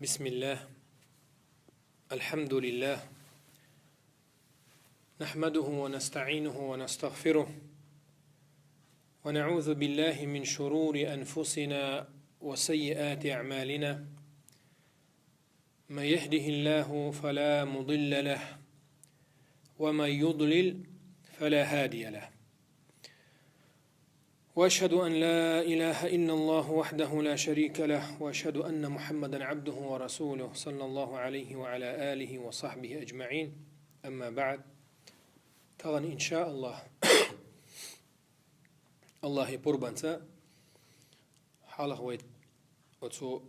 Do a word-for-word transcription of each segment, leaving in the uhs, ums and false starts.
بسم الله. الحمد لله. نحمده ونستعينه ونستغفره. ونعوذ بالله من شرور أنفسنا وسيئات أعمالنا. من يهده الله فلا مضل له. ومن يضلل فلا هادي له. وأشهد أن لا إله إلا الله وحده لا شريك له، وأشهد أن محمدا عبده ورسوله، صلى الله عليه وعلى آله وصحبه أجمعين. أما بعد. Таган, иншааллах, Аллахьи пурбанца, хьалха вай оцу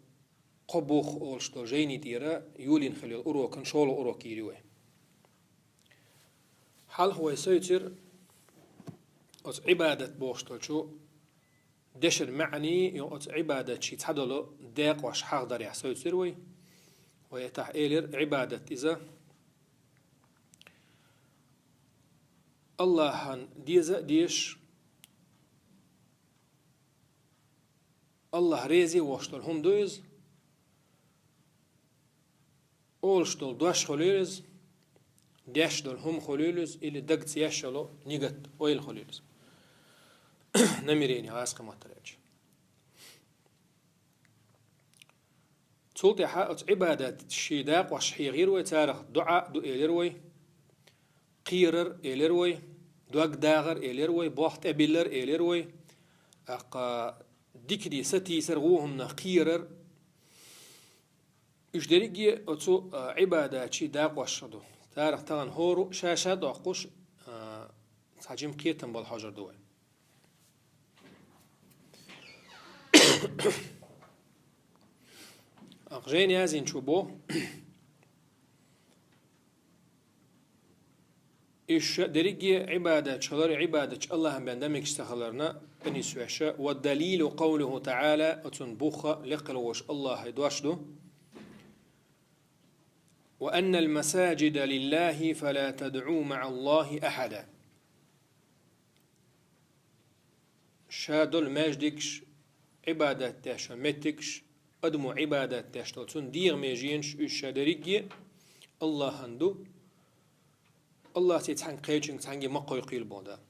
кхо бух олуш долу жайни тӀера йолийна хилла йолу урокан шолгӀа урок йийр ю вай. Хьалха вай севцира оцу Ӏибадат бохуш долчу дешан маьӀни, оцу Ӏибадатчий цхьадолу декъош хьахдарехь севцира вай. Вай этахь элира, Ӏибадат иза Аллахьан деза а дезаш, Аллахь реза а веш долу хӀума ду иза, олуш долу дош хуьлийла иза, деш долу хӀума хуьлийла иза, или дагца еш йолу нигат, ойла хуьлийла иза. Намерение, гӀазкхийн маттахь аьлча. Цул тӀаьхьа оцу Ӏибадатчий декъош хьехийра вай, царах дуӀа а ду элира вай, кхерар элира вай, дог дагӀар элира вай, болх тӀебиллар элира вай, тӀаккха дикаде сатийсар, вон хӀуманах кхерар. Уьш дерриге оцу, а, Ӏибадатчий декъош ду. Царах тахана хӀора ша-ша доккхуш, а, цхьа жима кхетам бала хьожур ду вай. Акхажен язйинчо боху, уьш дерриге Ӏибадатчий хилар, Ӏибадатчу Аллахьан бен дан мегаш ца хиларна, къинийсвеш. «والدليل قوله تعالى», оцун бух а лекха волуш Аллахьан дош ду: «وأن المساجد لله فلا تدعوا مع الله أحدا». Ша долу маьждигаш, Ӏибадат деш йолу меттигаш, адамо Ӏибадат деш долу цунна дегӀан меженаш, уьш ша дерриге Аллахьан ду. Аллахьций цхьаьнга кхечуьнга цхьаьнге ма кхойкхийла боху Дала.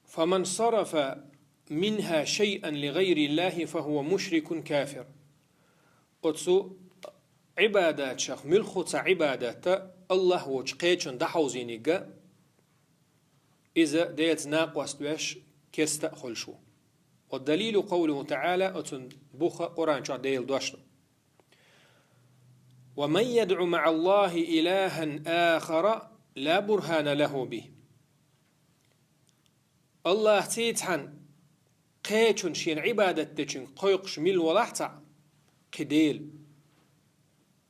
«فمن صرف منها شيئا لغير الله فهو مشرك كافر». Оцу Ӏибадатех муьлхха цхьа Ӏибадат Аллахь воцчу кхечунна дӀахьовзийнарг, иза Делаца накъост веш, керста а хуьлуш ву. «والدليل قوله تعالى», оцун бух а Къуръан чохь Делан дош ду: «ومن يدع مع الله إلها آخر لا برهان له به». Аллахьций цхьаьнга кхечунна шена Ӏибадат дечуьнга кхойкхуш мила валахь цхьаъ, кхин дела,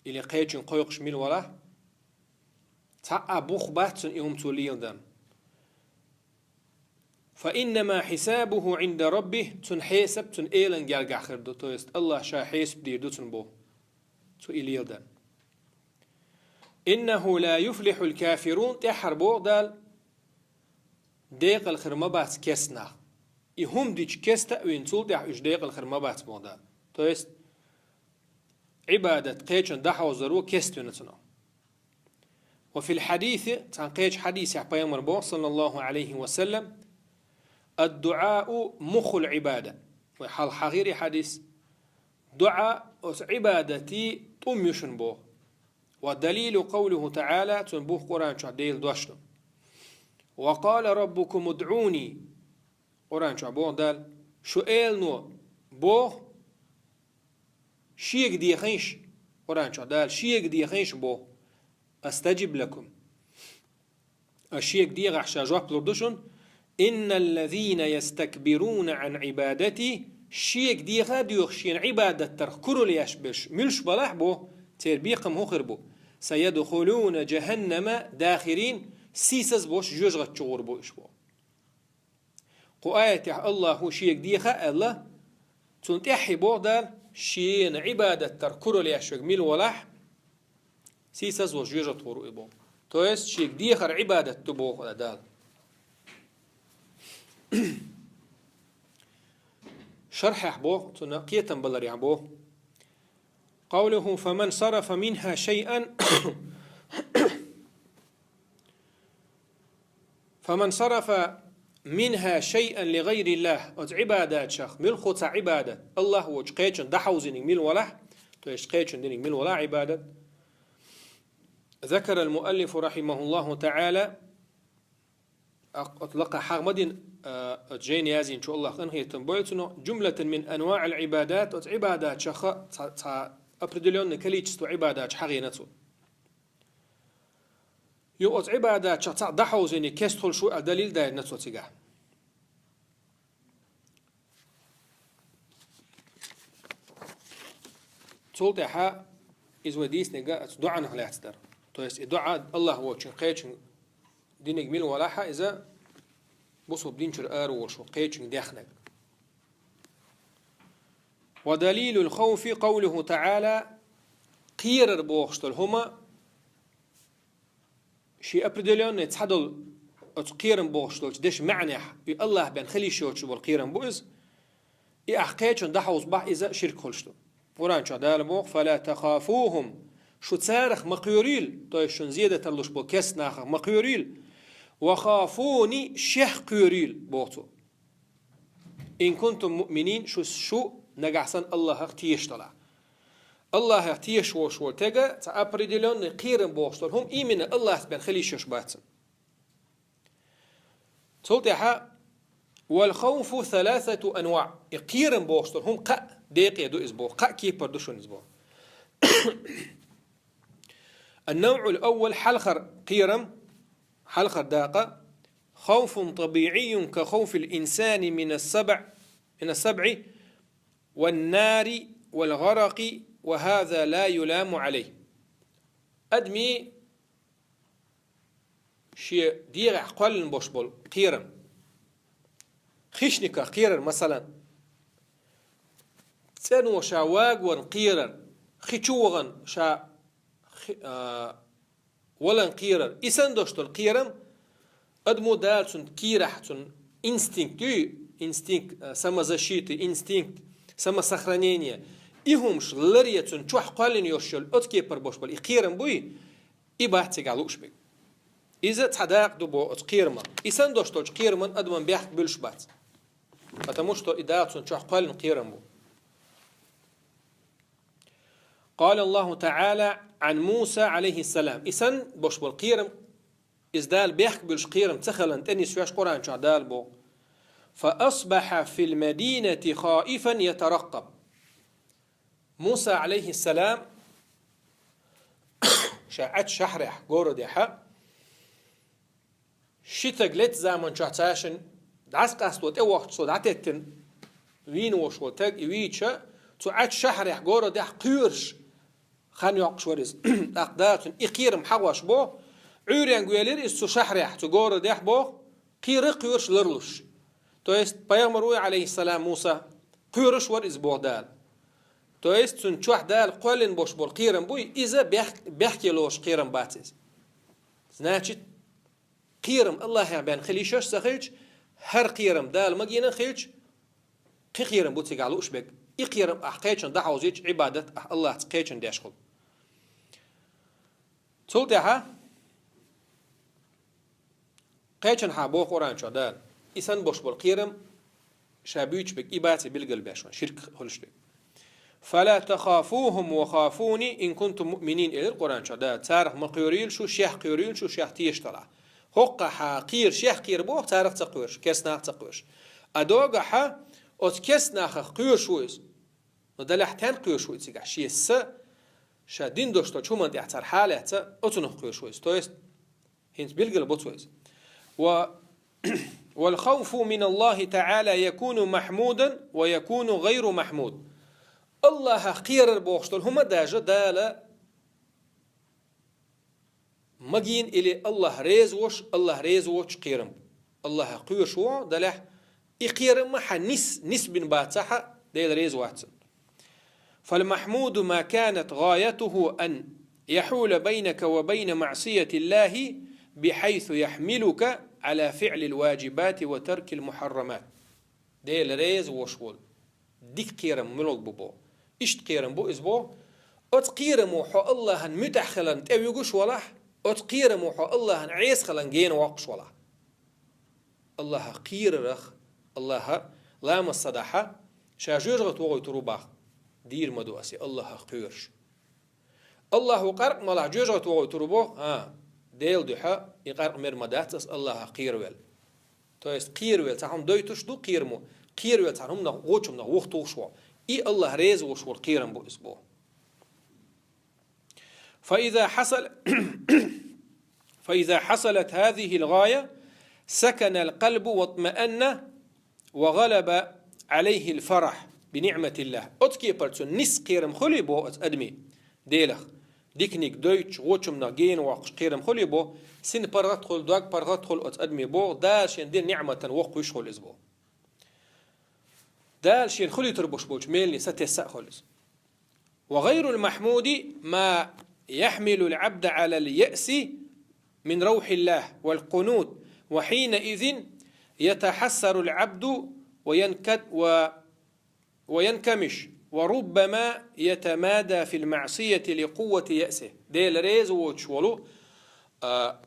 или кхечуьнга кхойкхуш мила валахь, цхьа а бух бац цунна и хӀума цо леладан. «فإنما حسابه عند ربه», цуьнан хьесап цуьнан Элан гергахь хир ду, то есть Аллахь Ша хьесап дийр ду цунна боху, цо и леладан. «إنه لا يفلح الكافرون», тӀаьххьара боху Дала, декъала хир ма бац керста нах. И хӀума дича керста а вина, цул тӀаьхьа уьш декъала хир ма бац боху Дала. То есть, Ӏибадат кхечунна дӀахьовзаро керста вина цунах. «وفي الحديث», цхьана кхечу хьадисехь пайхамар боху, саллаллаху Ӏалайхи ва саллам: «الدعاء مخ العبادة». Вай хьалха хьахийра и хьадис. ДуӀа оцу Ӏибадатан тӀум ю шуна боху. «والدليل قوله تعالى», цуьнан бух Къуръан чохь Делан дош ду. «وقال ربكم ادعوني». Къуръан чохь боху Дала: «Шун Элано боху, Шега дехийша». Къуръан чохь Дала: «Шега дехийша», боху. «أستجب لكم». Ас Шега дехахь, Ша жоп лур ду шуна. «إن الذين يستكبرون عن عبادتي», Шега деха а доьхуш, Шена Ӏибадат дарх куралла еш берш муьлш балахь боху, церан бекхам хӀун хир бу? «سيدخلون جهنم داخرين», сийсаз болуш жоьжахати чу гӀур бу уьш боху. Кху аятехь Аллахьо Шега деха а аьлла, цунна тӀаьххье боху Дала, Шена Ӏибадат дарх куралла еш верг мила валахь, сийсаз волуш жоьжахати гӀур ву и боху. То есть Шега дехар Ӏибадат ду боху Дала. Шархьехь боху, цунна кхетам баларехь боху. قوله: فمن صرف منها شيئا فمن صرف منها شيئا لغير الله. Оцу Ӏибадатех муьлхха цхьа Ӏибадат, Аллах воцчу кхечун дӀахьовзийнарг мила валахь, то есть кхечун динарг мила валахь Ӏибадат. ذكر المؤلف رحمه الله تعالى, оцу лакхахь хьагӀ ма дина, а, оцу жайна яздинчо, Аллах къинхетам бойла цунах, جملة من أنواع العبادات, оцу Ӏибадатех цхьа, цхьа определённое количество Ӏибадаташ хьагӀ дина цо. Юха оцу Ӏибадатех цхьаъ дӀахьовзийнарг кеста хуьлуш ву аьлла далил дайна цо цигахь. Цул тӀаьхьа иза вай дийцинарг оцу доӀанах лаьцна дара. То есть и доӀа Аллах воцчун кхечун динарг мила валахь а, иза бусалба дин чуьра ара волуш ву кхечуьнга дехнарг. ودليل الخوف قوله تعالى, кхерар бохуш долу хӀума, шен определённый цхьадолу оцу кхерам бохуш долчу дешан маьӀнехь, и Аллах бен хила йиш йоцуш болу кхерам бу иза. И ахь кхечун дӀахьовзабахь, иза ширк хуьлуш ду. Къуръан чохь Дала боху: فلا تخافوهم, шу царах ма кхоьрийла, то есть шуна зеда тарлуш болу керста нахах ма кхоьрийла, وخافوني, шех кхоьрийла, боху цо. إن كنتم مؤمنين, шу, шу нагахь санна Аллахах тешаш далахь. Аллахах тешаш волуш волу тега цхьа определённый кхерам бохуш долу хӀума именно Аллах бен хила йиш йолуш бац. Цул тӀаьхьа: والخوف ثلاثة أنواع. И кхерам бохуш долу хӀума кхаа декъе ду иза боху, кхаа кепара ду шуна иза боху. النوع الأول, хьалхара кхерам, хьалхара дакъа, خوف طبيعي كخوف الإنسان من السبع، من السبع والنار والغرق، وهذا لا يلام عليه. Адамийн шен дегӀехь кхоьллина болуш болу кхерам. Хищниках кхерар, масалан, цӀено ша вагорна кхерар, хи чу вахана ша хи-, а, валан кхерар. И санна долуш долу кхерам адамо Дала цунна кийрахь, цунна инстинкт ю, инстинкт, а, самозащиты, инстинкт самосохранения. И хӀумаш ларъе цунна чохь кхоьллина йолуш йолу оцу кепара болуш болу и кхерам буй, и бац цигахь лууш берг. Иза цхьа дакъа ду боху оцу кхерамах. И санна долуш долчу кхераман адаман бехк буьллуш бац. Потому что и Дала цунна чохь кхоьллина кхерам бу. قال الله تعالى عن موسى عليه السلام. И санна болуш болу кхерам, иза Дала бехк буьллуш кхерам ца хиларна тӀе нисвеш Къуръан чохь Дала боху: فأصبح في المدينة خائفا يترقب. Муса, алейхиссалам, ша Ӏачу шахьрехь, городехьа, ши таг летта заман чохь цаьшин дӀасакъасто тӀевохчу цо дӀатеттина, вийна волуш волу таг, и вийча, цу Ӏачу шахьрехь, городехь кхоьруш хан йоккхуш вара иза. ТӀаккха Дала цунна и кхерам хьагӀош боху, Ӏуьйренга велира иза цу шахьрехь, цу городехь боху, кхера а кхоьруш ларлуш. То есть пайхамар вуй, алейхиссалам, Муса, кхоьруш вара иза боху Дала. То есть цунна чохь Дала кхоьллина болуш болу кхерам буй, иза бех-, бехке лоруш кхерам бац иза. Значит, кхерам Аллахьех бен хила йиш йолуш ца хилча, хӀара кхерам Дала магийна хилча, кхин кхерам бу цигахь лууш берг. И кхерам ахь кхечун дӀахьовзийча, Ӏибадат ахь Аллахьца кхечун деш хуьлу. Цул тӀаьхьа кхечанхьа боху Къуръан чохь Дала: и санна болуш болу кхерам ша буьйцуш берг и бац, и билгалбеш ван, ширк хуьлуш берг. فلا تخافوهم وخافون إن كنتم مؤمنين, элира Къуръан чохь Дала. Царах ма кхоьрийла шу, шех кхоьрийла шу, шех тешаш далахь. ХӀокхахьа кхера, шех кхера боху, царах ца кхоьруш, керстанах ца кхоьруш. А догахьа оцу керстанахах кхоьруш ву иза. Но далехь тен кхоьруш ву и цигахь? Шен са, ша дин долуш долчу хӀуманна тӀехь цара хьалаэцна, оцунах кхоьруш ву иза. То есть, хӀинца билггала бу цо иза. Ва, والخوف من الله تعالى يكون محمودا ويكون غير محمود. Аллахьах кхерар бохуш долу хӀума даже Дала магийна или Аллахь реза вош, Аллахь реза воцуш кхерам бу. Аллахьах кхоьруш ву далехь, и кхерам а хьан нис, нисбина бацахьа, Дела реза вац цунна. فالمحمود ما كانت غايته أن يحول بينك وبين معصية الله بحيث يحملك على فعل الواجبات وترك المحرمات. Дела реза вош волу Дика кхерам муьлхарг бу бо? Иштта кхерам бу иза бо. Оцу кхерамо хьо Аллахьан муьтӀахь хиларна тӀевуьгуш валахь, оцу кхерамо хьо Аллахьан Ӏеса хиларна гена воккхуш валахь. Аллахьах кхерарах, Аллахьа ламаз ца дахьа, ша жоьжахате вохуьйтур ву боху, дийр ма ду ас и Аллахьах кхоьруш. Аллахьо къаркъа малахь жоьжахате вохуьйтур ву боху, а, Делан дуьхьа и къаркъа мер ма дац ас Аллахьах кхеравелла. То есть кхеравелла цхьа хӀума дойтуш ду кхерамо, кхеравелла цхьа хӀуманах, вочу хӀуманах вухатухуш ву. И Аллахь реза волуш волу кхерам бу иза бо. فإذا حصل فإذا حصلت هذه الغاية سكن القلب واطمأن وغلب عليه الفرح بنعمة الله. Оцу кепара цуьнан нисса кхерам хуьлий боху оцу адамийн Делах? Диканиг дойтуш, вочу хӀуманах гена воккхуш кхерам хуьлий боху, син паргӀат хуьлу, дог паргӀат хуьлу оцу адамийн боху, Дала шен дина ниӀматан воккхавеш хуьлу иза боху. Дала шена хуьлуьйтур болуш болчу меланийн сатесса а хуьлу иза. وغير المحمود ما يحمل العبد على اليأس من روح الله والقنوط، وحينئذ يتحسر العبد وينكد و وينكمش، وربما يتمادى في المعصية لقوة يأسه. Дела реза воцуш волу, а,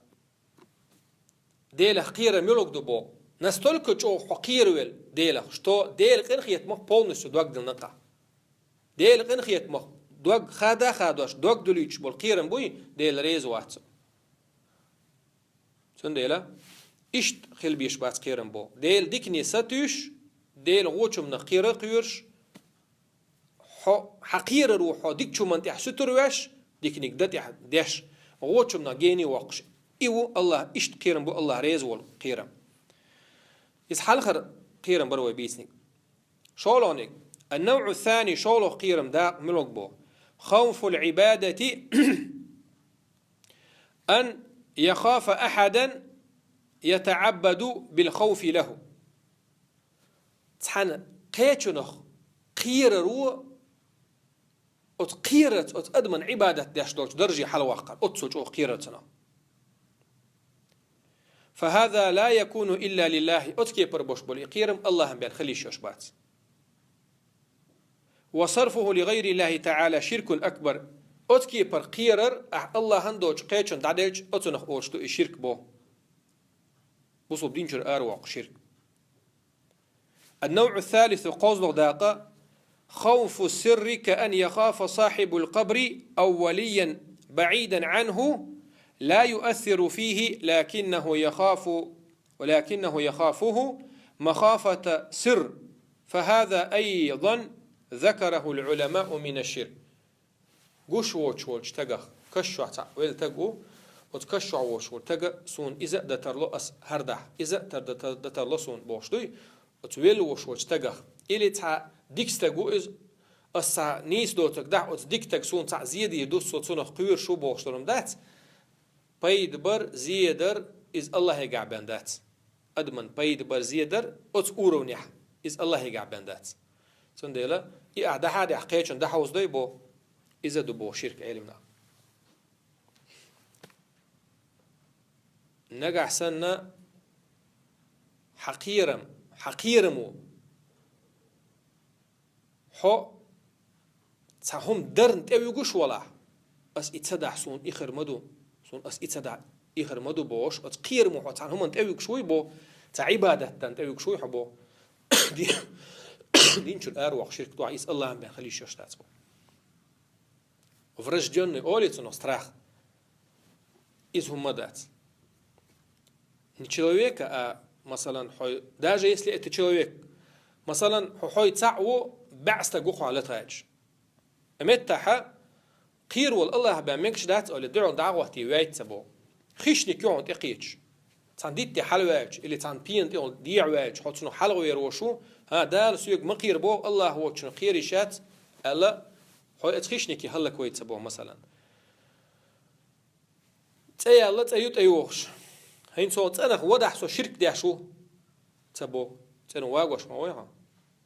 Делах кхерам муьлхарг ду боху. Настолько чӀогӀа хьо кхеравелла Делах, что Делан къинхетамах полностью дог диллина кхаъ. Делан къинхетамах дог хада а хадош, дог дуьлуьйтуш болу кхерам буй, Дела реза вац. Цундела иштта хила безаш бац кхерам боху. Делан дикане сатуьйсуш, Делан вочу хӀуманах кхера а кхоьруш, хьо, хьан кхерар ву хьо дикачу хӀуманна тӀехь суьтур веш, диканиг дан тӀехь деш, вочу хӀуманах гена воккхуш. И ву Аллахь, иштта кхерам бу Аллахь реза волу кхерам. Иза хьалхара кхерам бара вай бийцинарг. ШолгӀаниг. النوع الثاني, шолгӀа кхерам дакъа муьлхарг бу? خوف العبادة أن يخاف أحدا يتعبد بالخوف له. Цхьана кхечунах кхерар ву, оцу кхерарца оцу адаман Ӏибадат деш долчу дарже хьалаваккхар, оццул чӀогӀа кхерар цунах. فهذا لا يكون إلا لله, оцу кепара бош болу и кхерам Аллахьан бен хила йиш йолуш бац. وصرفه لغير الله تعالى شرك أكبر. Оцу кепара кхерар ахь Аллахьан доцу кхечунна дӀаделча, оцунах олуш ду и ширк бо. Бусулба динчуьра аравоккху ширк. النوع الثالث, кхозлагӀа дакъа, خوف السر كأن يخاف صاحب القبر أو وليا بعيدا عنه لا يؤثر فيه لكنه يخاف، ولكنه يخافه مخافة سر، فهذا أيضا ذكره العلماء من الشرك. Гуш воцуш волчу стагах, каш чохь цхьаъ велла стаг ву, оцу каш чохь воцуш волу стага суна иза а дан тарло ас хӀара дахь, иза а тар-, дан тар-, дан тарло суна бохуш дуй, оцу велла воцуш волчу стагах. Или цхьа дика стаг ву иза, ас цхьа нийса доцург дахь, оцу дика стага суна цхьаъ зе дийр ду, со цунах кхоьруш ву бохуш долу дац. Пайда бар, зе дар, иза Аллахьегахь бен дац. Адаман пайда бар, зе дар оцу уровнехь, иза Аллахьегахь бен дац. Цундела и ахь дахьа а даьхьа кхечунна дӀахьовзадой бо, иза ду бо ширк Ӏелимнах. Нагахь санна хьан кхерам, хьан кхерам ву. Хьо цхьа хӀума дарна тӀевуьгуш валахь, ас и ца дахь, суна и хир ма ду, суна ас и ца дахь, и хир ма ду бохуш, оцу кхерамо хьо цхьана хӀуманна тӀевуьгуш вуй бо, цхьа Ӏибадатдан тӀевуьгуш вуй хьо бо, ди-, динчуьра аравоккху ширк тохь, иза Аллахьан бен хила йиш йолуш дац бо. Врождённый олий цунах страх. Иза хӀумма дац. Не человека, а, масалан, хьой, даже если это человек, масалан, хьо-, хьой цхьаъ ву, баьӀ стаг ву хьо латаьча. Меттахьа кхийр волу Аллахь бен мегаш дац, оле дуьхьал дӀа а гӀоттий ваьйца ца бо. Хищник ю хьуна тӀекхечаш. Цхьана дитте хьалаваьлча, или цхьана пена тӀе дехьаваьлча, хьо цунах хьалхавер вош ву, хӀа, Дала соьга ма кхийр бо, Аллахь воцчунах кхерийша яц, аьлла, хьо эца хищнике хӀаллаквайта ца бо, масалан. ЦӀе яьлла, цӀе ю тӀейохуш. ХӀинца хьо цӀенах вадахь со ширк деш ву, ца бо. ЦӀена вагош ма вай хьо.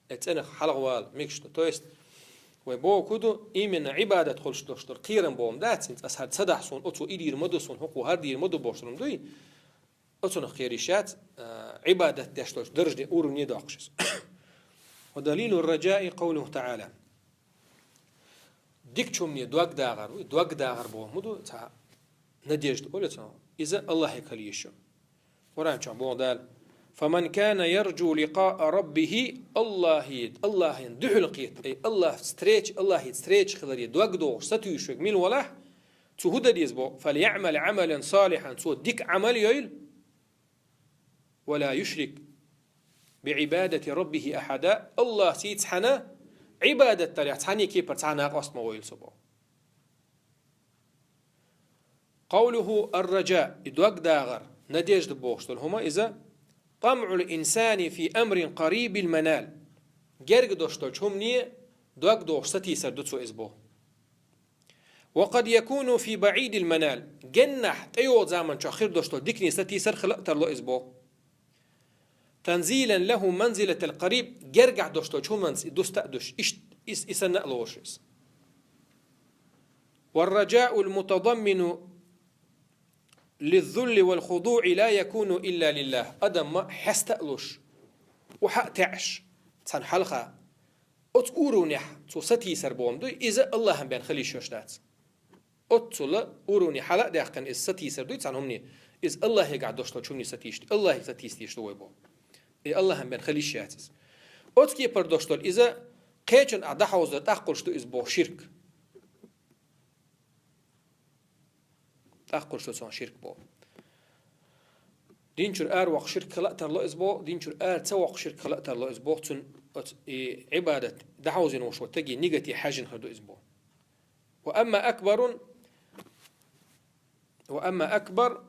Э, цӀенах хьалхавала, мегаш ду. То есть, вай боху ду, именно Ӏибадат хуьлуш долуш долу кхерам боху дац, хӀинца ас хӀара ца дахь суна, оцо и дийр ма ду суна, хӀокхо хӀара дийр ма ду бохуш долу дуй. Оцунах кхерийша яц, а, Ӏибадат деш долчу даржане уровне доккхуш иза. ودليل الرجاء قوله تعالى. Дикачунна дог дагӀар, дог дагӀар боху ма ду, цхьа надежда олу цунах. Иза Аллахье хила йиш ю. Къуръан чохь боху Дала: «فمن كان يرجو لقاء ربه», Аллахье, Аллахьан дуьхьал кхета, ай, Аллахь встреча, Аллахье встреча хиларе дог дохуш, сатуьйсуш верг мила валахь, цо хӀун дан деза боху: «فليعمل عملا صالحا», цо дика Ӏамал йойла, «ولا يشرك بعبادة ربه أحدا», Аллахьций цхьаьна Ӏибадат дарехь цхьанна кепара цхьа а накъост ма войла цо боху. قوله الرجاء, и дог дагӀар, надежда бохуш долу хӀума иза, طمع الإنسان في أمر قريب المنال. Герга долуш долчу хӀумане дог дохуш сатийсар ду цо иза боху. وقد يكون في بعيد المنال. Геннахь тӀейогӀу заман чохь хир долуш долу дикане сатийсар хила а тарло иза боху. تنزيلا له منزلة القريب, гергахь долуш долчу хӀуманца и дуста а душ, ишт-, и, и санна а лоруш иза. والرجاء المتضمن للذل والخضوع لا يكون إلا لله. Адам ма хьеста а луш, охьа а таьӀаш, цхьана хьалха, оцу уровнехь цо сатийсар боху ма дуй, иза Аллахьан бен хила йиш йолуш дац. Оццула уровне хьала а даьккхина иза сатийсар дуй цхьана хӀумане, иза Аллахьегахь долуш долчу хӀумане сатийсаш ду, Аллахье сатийсаш ду вай боху. И Аллахьан бен хила йиш яц иза. Оцу кепара долуш долу иза кхечун а дӀахьовзар тӀаккха хуьлуш ду иза боху ширк. ТӀаккха хуьлуш ду цунах ширк боху. Дин чуьра аравоккху ширк хила а тарло иза боху, дин чуьра ара ца воккху ширк хила а тарло иза боху, цуьнан оцу и Ӏибадат дӀахьовзийна волуш волу стеган нигате хьаьжжина хир ду иза боху. وأما أكبر، وأما أكبر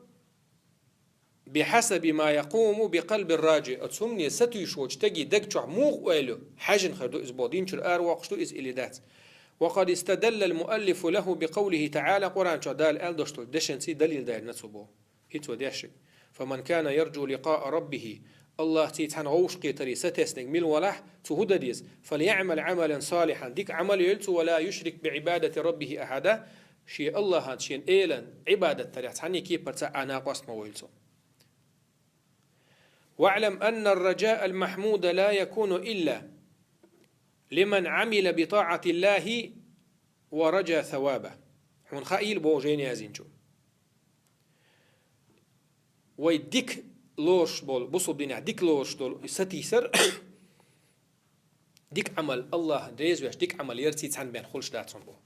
بحسب ما يقوم بقلب الراجي. Оцу хӀумане сатуьйсуш волчу стеган даг чохь муха ойла ю, хьаьжжина хир ду иза боху, дин чуьра аравоккхуш ду иза или дац. وقد استدل المؤلف له بقوله تعالى, Къуръан чохь Дала аьлла долуш долчу дешанца далил дайина цо боху. ХӀинца вай дешнарг: «فمن كان يرجو لقاء ربه», Аллахьций цхьаьна вовшахкхетаре сатеснарг мила валахь, цо хӀун дан деза? «فليعمل عملا صالحا», дика Ӏамал йойла цо, «ولا يشرك بعبادة ربه أحدا», шен Аллахьан, шен Элан Ӏибадат дарехь цхьанна кепара цхьа а накъост ма войла цо. «واعلم أن الرجاء المحمود لا يكون إلا لمن عمل بطاعة الله ورجا ثوابه». Хьуна хаийла боху жайна яздинчо. Вай дика лоруш болу, бусулба динехь дика лоруш долу и сатийсар, дика Ӏамал, Аллахь реза веш, дика Ӏамал ярций цхьаьна бен хуьлуш дац хьуна боху.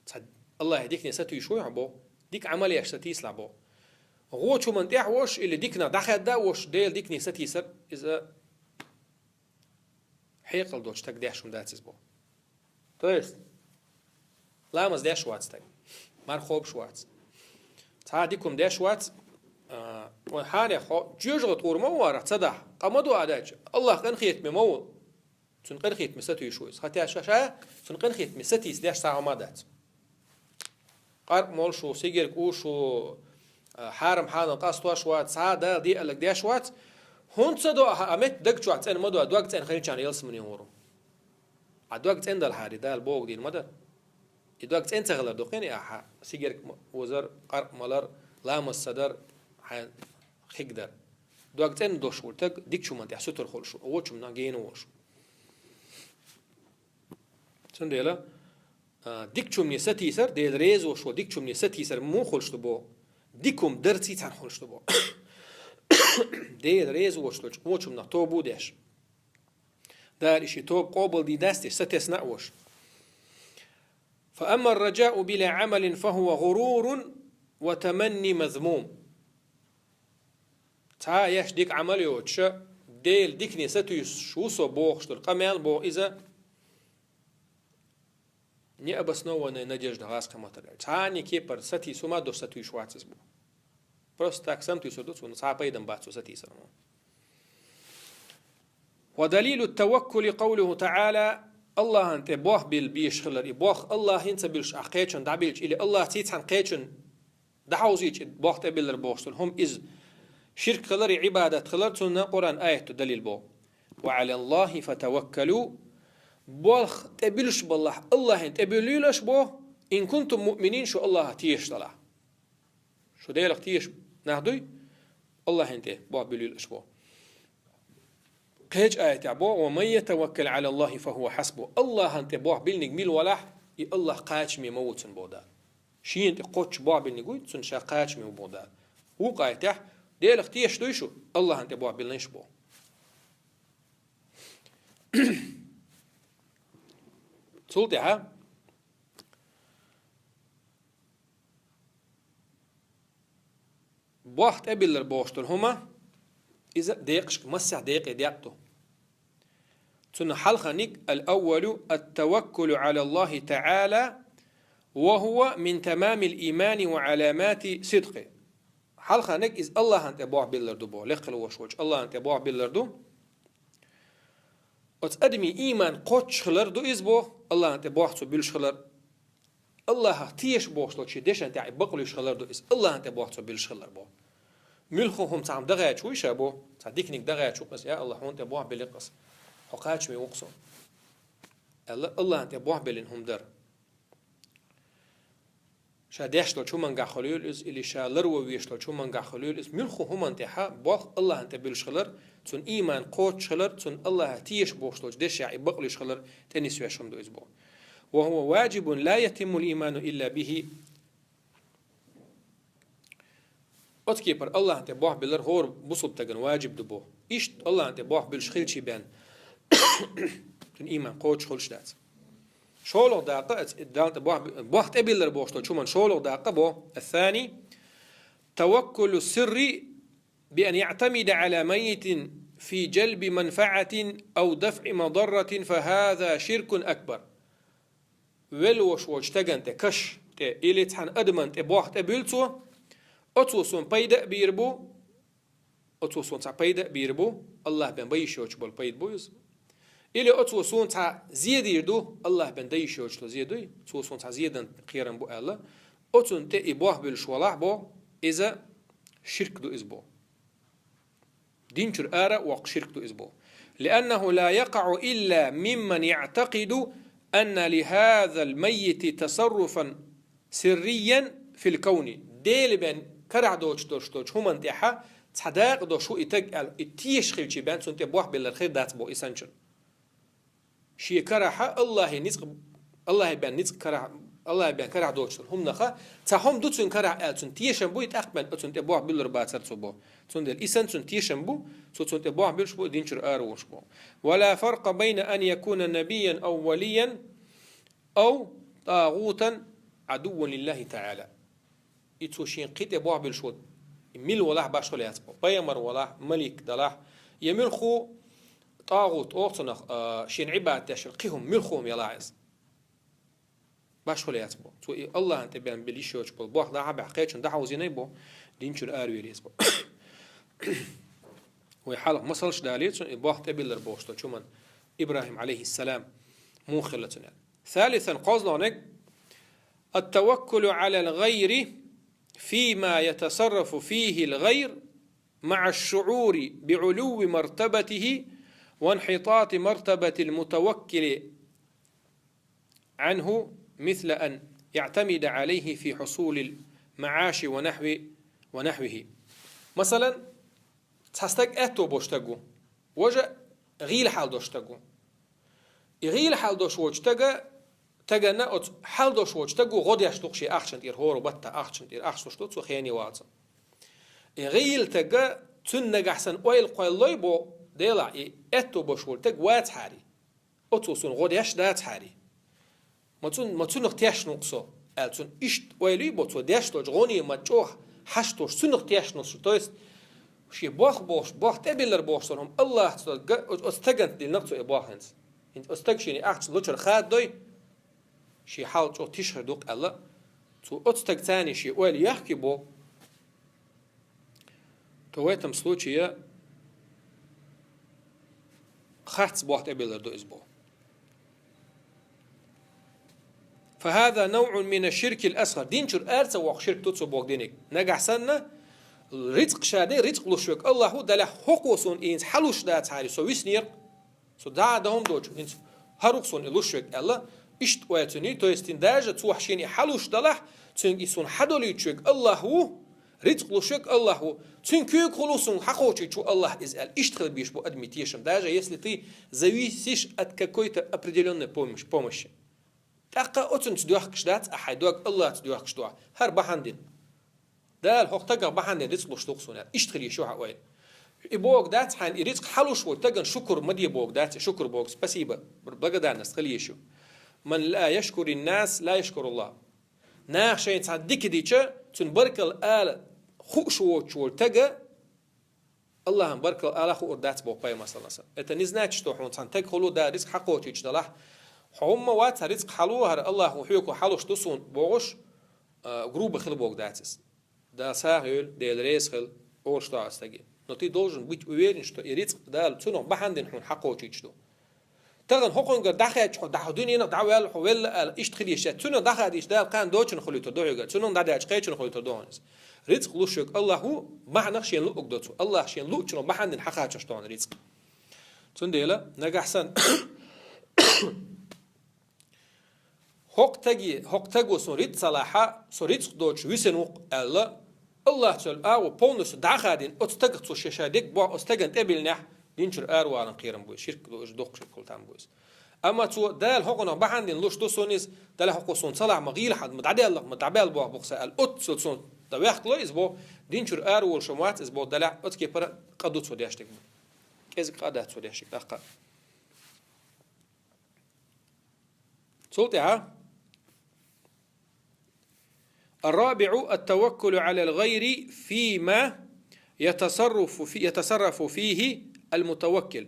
Цхьа Аллахье дикане сатуьйсуш вуй хьо боху, дика Ӏамал еш сатийсалахь боху. ГӀочу хӀуманна тӀехь а волуш, или диканах дӀахаьдда а волуш, Делан дикане сатийсар, иза хьекъал долчу стага деш хӀума дац иза боху. То есть, ламаз деш вац стаг, марха кхобуш вац, цхьа а дика хӀума деш вац, а, вайн хьале хьо жоьжахати гӀур ма ву варах ца дахь, къа ма ду а даьлча, Аллахь къинхетаме ма ву. Цуьнан къинхетаме сатуьйсуш ву иза. Хатта ша, ша, цуьнан къинхетаме сатийса деш цхьа хӀума дац. Къаркъа молуш ву, сигарг уьйш ву, а, хьарам хьанал къастош вац, цхьа а Дала де аьлларг деш вац. ХӀунда ца до ахьа, а метта даг чохь цӀена ма до, дог цӀена хилчарна ялсамане гӀур ву. Ахьа дог цӀена далахьара, Дала бохург дийр ма дара. И дог цӀена ца хилар ду кхин а, ахьа сигарг м-, узар, къаркъа малар, ламаз ца дар, хьайн хиг дар. Дог цӀена долуш волу стаг дикачу хӀуманна тӀехь сутара хуьлуш ву, вочу хӀуманах гена волуш ву. Цундела, а, дикачу хӀумане сатийсар, Дела реза волуш волу дикачу хӀумане сатийсар муха хуьлуш ду боху? Дика хӀума дарций цхьаьна хуьлуш ду боху. Дела реза волуш долчу вочу хӀуманах тоба а деш, Дала и шен тоба къобалдийр дац деш, сатесна а волуш. «فأما الرجاء بلا عمل فهو غرور وتمني مذموم». Цхьа а еш дика Ӏамал йоцуша, Делан дикане сатуьйсуш ву со бохуш долу къамел боху иза, необоснованная надежда гӀазкхийн маттахь аьлча. Цхьанне кепара сатийса хӀума а долуш сатуьйсуш вац иза боху. Просто так саматуьйсур ду цунна, цхьа а пайда ма бац цо сатийсарна. «ودليل التوكل قوله تعالى», Аллахьан тӀе болх билла безаш хилар, и болх Аллахьан ца буьллуш ахь кхечун дӀабиллича, или Аллахьций цхьаьна кхечун дӀахьовзийча и болх тӀебиллар бохуш долу хӀума иза ширк хилар, и Ӏибадат хилар, цунна Къуръан аят ду далил боху: «وعلى الله فتوكلوا», болх тӀебуьллуш баллахь, Аллахьан тӀебуьллийла аша боху, «إن كنتم مؤمنين», шу Аллахьах тешаш далахь. Шу Делах тешаш нах дуй, Аллахьан тӀе болх буьллийла аша боху. Кхеча аятехь бо: «Ва ман ятаваккал Ӏала Аллахи фа хува хьасбу». Аллахьан тӀе бохь биллиниг мила валахь, и Аллахь кхачаме ма ву цунна боху Дала. Шена тӀе кхоччуш бохь биллиниг вуй, цунна ша кхачаме ву боху Дала. Вукху аятехь: «Делах тешаш дуй шу, Аллахьан тӀе бохь биллинаш бу». Цул тӀаьхьа бохь тӀебиллар бохуш долу хӀума, иза декъашка, массех декъе декъ ду. Цунна хьалханиг: «Ал-аввалу ат-таваккулу Ӏала Аллахи таӀала, ва хува мин тамамил иймани ва Ӏаламати сидкъи». Хьалханиг иза Аллахьан тӀе бохь биллар ду бо, лекха волуш волчу Аллахьан тӀе бохь биллар ду. Оцу адамийн ийман кхоччуш хилар ду иза бо, Аллахьан тӀе бохь цо биллаш хилар. Аллахьах теша бохуш долчу шен дешан тӀехь и бакълуьйш хилар ду иза, Аллахьан тӀе бохь цо биллаш хилар бо. Муьлхха хӀума цхьа хӀума дагӀаьча вуй ша бо, цхьа диканиг дагӀаьча ву-кх иза, я Аллахь, хьуна тӀе бохь биллина-кх аса, хьо кхачаме ву-кх со, аьлла, Аллахьан тӀе бохь биллина хӀума дара. Ша деш долчу хӀумангахь хуьлийла иза, или ша ларво веш долчу хӀумангахь хуьлийла иза, муьлхха хӀуманна тӀехь бохь Аллахьан тӀе биллаш хилар, цуьнан ийман кхоччуш хилар, цунна Аллахьах теша бохуш долчу дешехь и бакълуьйш хилар тӀе нисвеш хӀума ду иза бо. «Ва хува ваджибун ла ятиммул ийману илла бихи». Оцу кепара Аллахьан тӀе бохь биллар хӀора бусалба стагана ваджиб ду бо. Иштта Аллахьан тӀе бохь биллаш хилчий бен, цуьнан ийман кхоччуш хуьлуш дац. ШолгӀа дакъа, оцу Далла тӀе бохь, бохь тӀебиллар бохуш долчу хӀуманна шолгӀа дакъа бо: «Ас-сани, таваккулу сирри би ан яӀтамида Ӏала маййитин фи джалби манфаӀатин ау дафӀи мадарратин, фа хаза ширкун акбар». Велла волуш волчу стагана тӀе, каш тӀе или цхьана адамана тӀе бохь тӀебуьллу цо: «Оцо суна пайда а бийр бу, оцо суна цхьа пайда а бийр бу, Аллахь бен бан йиш йоцуш болу пайда бу иза. Или оцо суна цхьа зе дийр ду, Аллахь бен дан йиш йоцуш долу зе дуй, цо суна цхьа зе дан кхерам бу», — аьлла. Оцунна тӀе и бохь буьллуш валахь бо, иза ширк ду иза бо. Дин чуьра ара а воккху ширк ду иза бо. «Лианнаху ла якъаӀу илла мимман яӀтакъиду анна ли хазал маййити тасарруфан сирриян фил кавни». Дела бен карахь доцуш долуш долчу хӀуманна тӀехь цхьа дакъа долуш ву и стаг аьлла, и тешаш хилчий бен цунна тӀе бохь биллар хир дац бо и санначунна. Шен карахь Аллахьан ницкъ, Аллахь бен ницкъ карахь, Аллахь бен карахь доцуш долу хӀуманах цхьа хӀума ду цуьнан карахь аьлла, цунна тешам буй, тӀаккха бен оцунна тӀе бохь буьллур бацара цо бо. Цундела и санна цунна тешам бу, цо цунна тӀе бохь буьллуш бу, дин чуьра ара волуш бу. «Ва ла фаркъа байна ан якуна набиян ау валиян ау тӀагӀутан Ӏадувван лиллахи таӀала». И цо шен кхин тӀе бохь буьллуш ву, и мила валахь башхо лаьцна бо. Пайхамар валахь, малик далахь, я муьлхха тӀагӀут олу цунах, а, шена Ӏибадат деш йолу кхин хӀума, муьлхха хӀума ялахь иза, башхо лаьцна бо. Цо и Аллахьан тӀе бен билла йиш йоцуш болу бохь дӀа а баьхьна, кхечунна дӀахьовзийна бо, дин чуьра аравелла иза бо. Вай хьалха масалш далийра цунна, и бохь тӀебиллар бохуш долчу хӀуманна, ИбрахӀим, Ӏалайхиссалам, муха хилла цунна аьлла. Салисан, кхозлагӀниг: «Ат-таваккулу Ӏалал гӀайри фима ятасаррафу фихил гӀайр маӀаш шуӀури би Ӏулувви мартабатихи ва инхьитати мартабатил мутаваккили Ӏанху, мисла ан яӀтамида Ӏалайхи фи хьусулил маӀаши ва нахьви, ва нахьвихи». Масалан, цхьа стаг аьтто болуш стаг ву, важа гӀийла хьал долуш стаг ву. И гӀийла хьал долуш волчу стага, стагана оцу хьал долуш волчу стага гӀо деш ду-кх шен ахчана тӀера, хӀора баттахь ахчана тӀера ахча луш ду цо хене валлалц. И гӀийла стага, цуьнан нагахь санна ойла кхоьллой бо, делахь, и аьтто болуш волу стаг вацахьара, оцо суна гӀо деш дацахьара, ма цун-, ма цунах тешна ву-кх со, аьлла, цунна иштта ойла юй бо, цо деш долчу гӀо ма чӀогӀа хьаштош, цунах тешна ву со. То есть, шен бохь бохуш, бохь тӀебиллар бохуш долу хӀума Аллахьца га-, оцу стагана диллина-кх цо и бохь хӀинца. ХӀинца оцу стага шена ахча лучуьра хададой, шен хьал чӀогӀа тиша хир ду-кх аьлла, цо оцу стагца шен ойла йохкий бо, то в этом случае харц бохь тӀебиллар ду иза бо. «Фа хаза навӀун мина ширкил асгӀар». Дин чуьра ара ца воккху ширк ду цо боху диниг. Нагахь санна, рицкъ ша де, рицкъ луш верг Аллахь ву, делахь хӀокхо суна и хӀинца хьалуш дацахьара, со виснера-кх. Со дӀа а дан хӀума доцуш, хӀинца хӀара ву-кх суна и луш верг аьлла, иштта ойла цуьнан, то есть, даже цо шена и хьалуш далахь, цуьнга и суна хьадолуьйтуш верг Аллахь ву, Рицкъ луш верг Аллахь ву. Цуьнан куьйга хуьлу суна хьакхочуьйтуш ву Аллахь иза аьлла. Иштта хила безаш бу адамийн тешам, даже если ты зависишь от какой-то определённой помощи, помощи. ТӀаккха оцунца доьхкаш дац, а хьайн дог Аллахьца доьхкаш ду. ХӀара бахьана дина. Дала хӀокху стагах бахьана дина рицкъ луш ду-кх суна аьлла. Иштта хила еза шу хьан ойла. И богу дац хьайна, и рицкъ хьалуш волчу стагана шукур ма де богу дац, и шукур богу, спасибо, благодарность хила еза шу. «Ман ла яшкурин нас, ла яшкуруллах». Наха шайна цхьа дика дича, цунна баркалла ала хууш воцуш волу стага, Аллахьан баркалла ала хуур дац боху пайхамар, саллаллаху алейхи ва саллям. Это не значит, что хьуна цхьана стаг хуьлу, Дала рицкъ хьакхочуьйтуш делахь, хьо хӀумма вац, хьан рицкъ хьалу, хӀара Аллахьо хьоьга хьалуш ду суна бохуш, а, грубо хила богу дац иза. Дала сагӀа йойла, Дела реза хила, олуш ду хьан стаге. Но ты должен быть уверен, что и рицкъ Дала цунах бахьана дина хьуна хьакхочуьйтуш ду. Тахана хӀокхунгара дӀахаьдча хьо, дӀа хьо дуьненах дӀаваьлла, хьо велла аьлла, иштта хила еза. Цунах дӀахадийча Дала кхана доцург хуьлуьйтур ду хьоьгара, цунах дӀадаьлча кхечунах хуьлуьйтур ду хьуна иза. Рицкъ луш верг Аллахь ву, бахьанах шена луъург до цо. Аллахь шена луъучунах бахьана дина хьакхачош ду хьуна рицкъ. Цундела, нагахь санна, хӀокху стаге, хӀокху стаго суна рицкъ ца лахь, со рицкъ доцуш висина ву-кх аьлла, Аллахьа цо агӀо полностью дӀа а хадийна, оцу стагах цо шен ша дерг бохь, оцу стагана тӀебиллинехь, дин чуьра араваларан кхерам бу иза, ширк ду, уьш доккха ширк хила там бу иза. Амма цо, Дала хӀокхунах бахьана дина луш ду суна иза, Дала хӀокхо суна ца лахь, ма гӀийла хьан, ма дӀадаьллалахь, ма дӀабаьлла бохь бу-кх сан аьлла, оццул суна дӀавехка ло иза боху, дин чуьра араволуш ма вац иза боху, Далахь оцу кепара къа ду цо деш дерг. КӀезиг къа дац цо деш дерг, тӀаккха. Цул тӀаьхьа: الرابع التوكل على الغير فيما يتصرف في، يتصرف فيه المتوكل،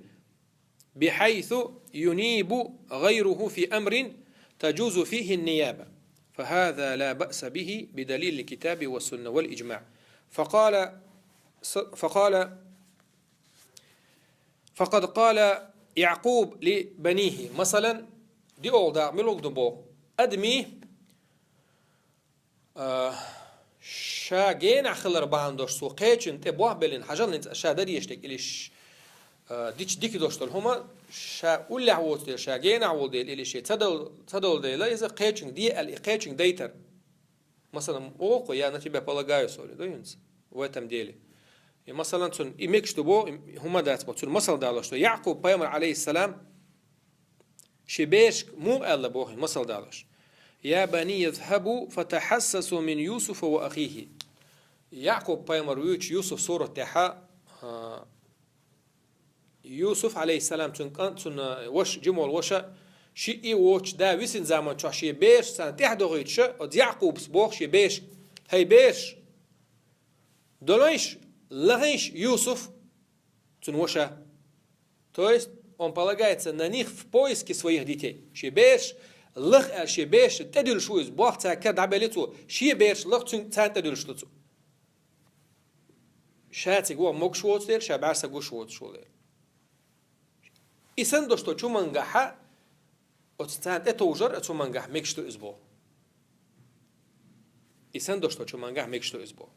بحيث ينيب غيره في أمر تجوز فيه النيابة، فهذا لا بأس به بدليل الكتاب والسنة والإجماع. فقال، فقال فقد قال يعقوب لبنيه. Масалан, диъолгӀа дакъа мила ду боху? Адамий, а, ша генахь хилар бахьана долуш цо кхечунна тӀе бохь беллина, хьажал хӀинца ша дан дезаш дерг, или ш-, а, дича дика долуш долу хӀума, ша уллехь воцу дела, ша генахь волу дела, или шен ца дол-, ца долу дела, иза кхечунга де аьлла, и кхечунга дайтар. Масалан, олу-кх: «Я на тебя полагаюсь», олу, ду хӀинца, в этом деле. И, масалан, цунна и мегаш ду боху, и хӀума дац боху, цунна масал далош ду. Якъуб пайхамар, алейхиссалам, шен берашка муха аьлла боху, и масал далош: «Я бани, изхабу фатахассасу мин Юсуфа ва ахихи». Якъуб пайхамар вуьйцу Юсуф сурат тӀехь, а, Юсуф, алейхиссалам, цуьнан кӀант, цуьнан ваша, жима волу ваша, шиъ а воцуш, да висина заман чохь шен бераш царна тӀаьхьа дохуьйтуш, оцу Якъубас боху шен берашка: «ХӀей, бераш, долийша, лахийша Юсуф, цуьнан ваша». То есть он полагается на них в поиске своих детей. Шен бераш лаха аьлла, шен бераш тӀедуьллуш ву иза, боху цаьрга дӀабелли цо, шен бераш лаха цуьнан, царна тӀедуьллуш ду цо. Ша цига ваха могуш воцу дела, ша бӀаьрса гуш воцуш волу дела. И санна долуш долчу хӀумангахьа, оцу царна тӀетовжар оцу хӀумангахь мегаш ду иза боху. И санна долуш долчу хӀумангахь мегаш ду иза боху.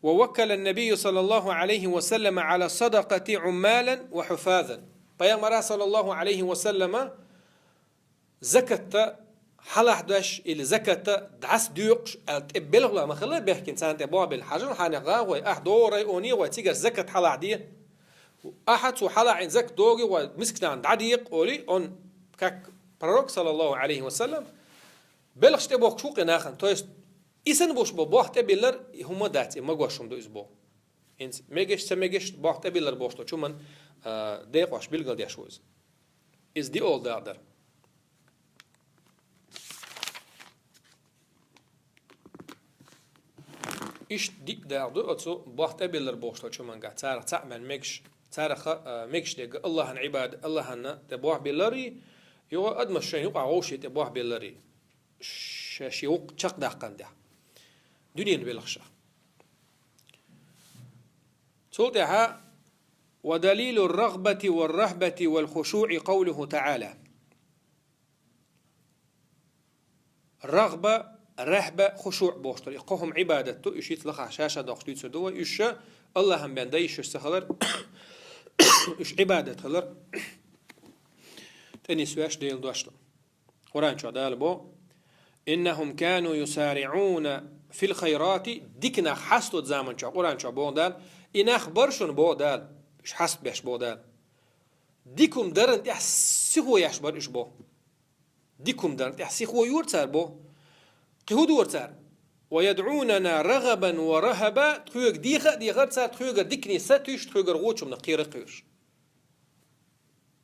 ووكل النبي صلى الله عليه وسلم على الصدقة عمالا وحفاظا. Пайхамара, саллаллаху алейхи ва саллама, закатта хьалахь деш или закатта дӀасадоькъуш аьлла тӀе белхалой ма хилла бехкина, царна тӀе бохь белла: «Хьажал, хьанех гӀа гӀой, ахь догӀу районе гӀой, цигара закат хьалахь де. Ахьа цо хьалахь ин закат догӀу гӀой, мисканна дӀадекъа», — олий, он, как пророк, саллаллаху алейхи ва саллам, белхаш тӀе бохкуш ву кхин нахана. То есть, и санна болуш бо бохь тӀебиллар, и хӀума дац, и магош хӀума ду иза боху. ХӀинца мегаш, ца мегаш, бохь тӀебиллар бохуш долчу хӀуман, а, декъош билгалдеш ву иза. Иза диъолгӀа дакъа дара. Иштта диъ дакъа ду оцу бохь тӀебиллар бохуш долчу хӀумангахь. Царах цхьаъ мел мегаш, царах, а, мегаш дерг Аллахьан Ӏибада, Аллахьанна тӀе бохь билларий, юха адамаш шайн юкъахь вовшийн тӀе бохь билларий. Ша шен вукх чекхдаккхана дехь. Дуьненан белхашах. Цул тӀаьхьа: «ودليل الرغبة والرهبة والخشوع قوله تعالى». РагӀба, рахьба, хушуъ бохуш дара. И кхо хӀума Ӏибадат ду, уьш хӀинца лахахь ша-ша доккхуш дуьйцур ду вай. Уьш ша Аллахьан бен дай йиш ца хилар, уьш Ӏибадат хилар тӀе нисвеш Делан дош ду. Къуръан чохь Дала бо: إنهم كانوا يسارعون في الخيرات, дика нах хьаста доаца заман чохь, Къуръан чохь боху Дала, и нах бара шуна боху Дала, уьш хьаста беш боху Дала. Дика хӀума даран тӀехь сихо еш бара уьш боху. Дика хӀума даран тӀехь сихо йора цара боху. Кхин хӀун дора цара? ويدعوننا رغبا ورهبا, тхоьга деха а дехара цара, тхоьгара дикане сатуьйсуш, тхоьгара вочу хӀуманах кхера а кхоьруш.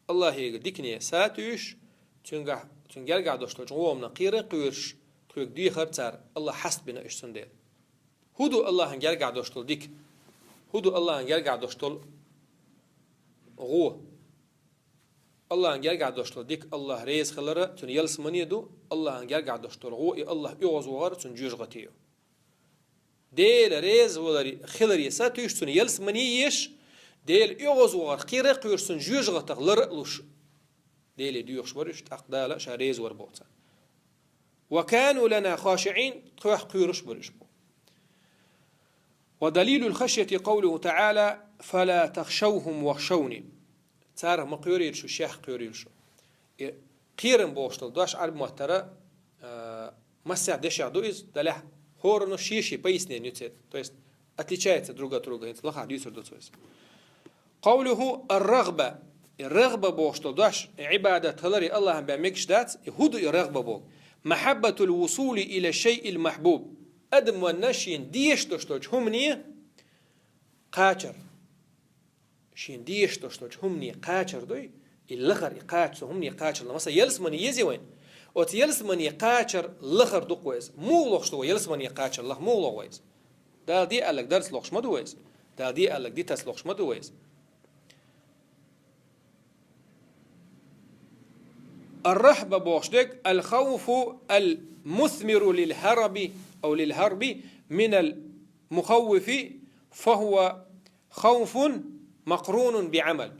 Аллахьега дикане сатуьйсуш, цуьнгахь, цуьнан гергахь долуш долчу гӀо хӀуманах кхера а кхоьруш, тхоьга дехара цара, Аллахь хьаста бина уьш цундела. ХӀун ду Аллахьан гергахь долуш долу дика? ХӀун ду Аллахьан гергахь долуш долу гӀо? Аллахьан гергахь долуш долу дика Аллахь реза хилар а, цуьнан ялсамане а ду, Аллахьан гергахь долуш долу гӀо и Аллахь оьгӀазвахар а, цуьнан жоьжахати а. Дела реза валаре, хиларе сатуьйсуш, цуьнан ялсамане а еш, Дела оьгӀазвахарх кхера а кхоьруш, цуьнан жоьжахатах лар а луш, Деле доьхуш бара уьш, тӀаккха Дала ша реза вара боху царна. وكانوا لنا خاشعين, тхох кхоьруш бара уьш боху. ودليل الخشية قوله تعالى: فلا تخشوهم واخشوني. Царах ма кхоьрийла шу, шех кхоьрийла шу. И кхерам бохуш долу дош Ӏарбий маттара, а, массех дешех ду иза, делахь хӀоранна шен-шен пояснение ю церан. То есть отличается друг от друга, хӀинца лахахь дуьйцур ду цо иза. قوله الرغبة. И рагӀба бохуш долу дош, и Ӏибадат хилар, и Аллахьан бен мегаш дац, и хӀун ду и рагӀба боху? محبة الوصول إلى الشيء المحبوب. Адамна шена дезаш долуш долчу хӀумане кхачар. Шена дезаш долуш долчу хӀумане кхачар дуй, и лахар, и кхача, цу хӀумане кхачар лахар. Масала, ялсамане еза вайна. Оцу ялсамане кхачар лахар ду-кх вай иза. Муха лохуш ду вай ялсамане кхачар лаха, муха лоху вай иза? Дала де аьлларг дарца лохуш ма ду вай иза. Дала де аьлларг дитарца лохуш ма ду вай иза. الرهبة бохуш дерг الخوف المثمر للهرب أو للهرب من المخوف، فهو خوف مقرون بعمل.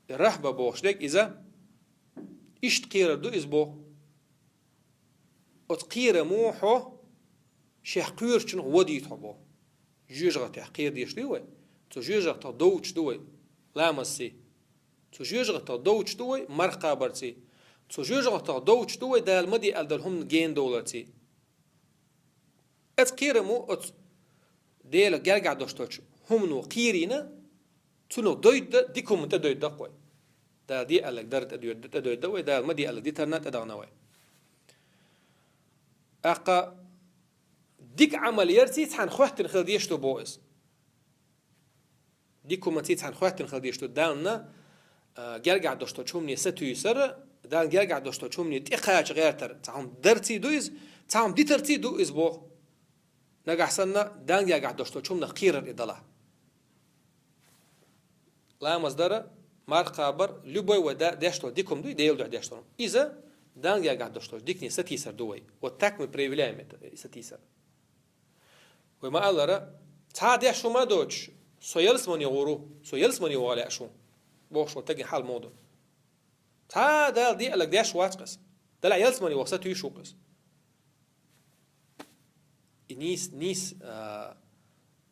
РагӀба бохуш дерг иза, иштта кхерар ду иза боху. Оцу кхерамо хьо шех кхоьручунах вадийта хьо боху. ЖоьжагӀатех кхера дезаш дуй вай? Цу жоьжагӀатах довчу ду вай ламазций? Цу жоьжагӀатах довчу ду вай марха кхабарций? Цу жоьжагӀатах довчу ду вай Дала ма де аьлла долу хӀуманна гена довларций? Оцу кхерамо оцу Делан гергахь долуш долчу хӀумано кхерийна, цунах дойту дан, дика хӀуманна тӀе дойту дан-кх вай. Дала де аьлларг дарна тӀе дойту, тӀе дойту дан вай, Дала ма де аьлларг дитарна тӀедахана вай. ТӀаккха дика Ӏамал ярций цхьаьна хоьттина хила дезаш ду боху иза. Дика хӀуманций цхьаьна хоьттина хила дезаш ду Дална, а, гергахь долуш долчу хӀумане сатуьйсура, Дална гергахь долуш долчу хӀумане тӀекхача гӀертара. Цхьа хӀума дарций ду иза, цхьа хӀума дитарций ду иза боху. Нагахь санна, Дална гергахь долуш долчу хӀуманах кхерар и далахь. Ламаз дара, марха кхабар, любой вай да-, деш долу дика хӀума дуй, Делан дуьхьа деш долу. Иза Дална гергахь долуш долчу дикане сатийсар ду вай. Вот так мы проявляем это, э, сатийсар. Вай ма-аллара, цхьа деш хӀума а доцуш, со ялсамане гӀур ву, со ялсамане ваха лаьа шу, бохуш волу стеган хьал муха ду? Цхьа Дала де аьлларг деш вац-кх иза. Делахь ялсамане ваха сатуьйсуш ву-кх иза. И нийса, нийса, а,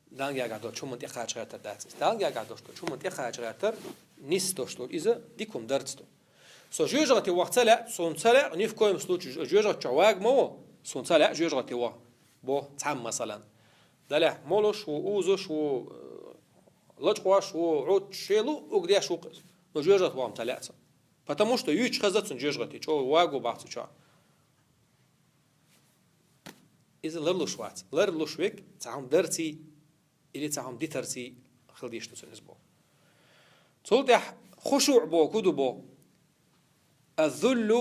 Далла гергахь долчу хӀуманна тӀекхача гӀертар дац иза. Далла гергахь долчу хӀуманна тӀекхача гӀертар нийса долуш долу иза дика хӀума дарца ду. Со жоьжахате ваха ца лаьа, суна ца лаьа, ни в коем случае жо-, жоьжахати чохь вага ма ву, суна ца лаьа жоьжахате ваха, боху цхьамма, масалан. Делахь молуш ву, узуш ву, э, лачкъош ву, Ӏутташ, шен луъург деш ву-кх иза. Но жоьжахате ваха ца лаьа цунна. Потому что юьйцуш хезна цунна жоьжахати, чӀогӀа ваго баха цу чохь. Иза ларлуш вац. Ларлуш верг цхьа хӀума дарций или цхьа хӀума дитарций хила дезаш ду цунна иза боху. Цул тӀаьхьа хушуъ боху ду боху. الذل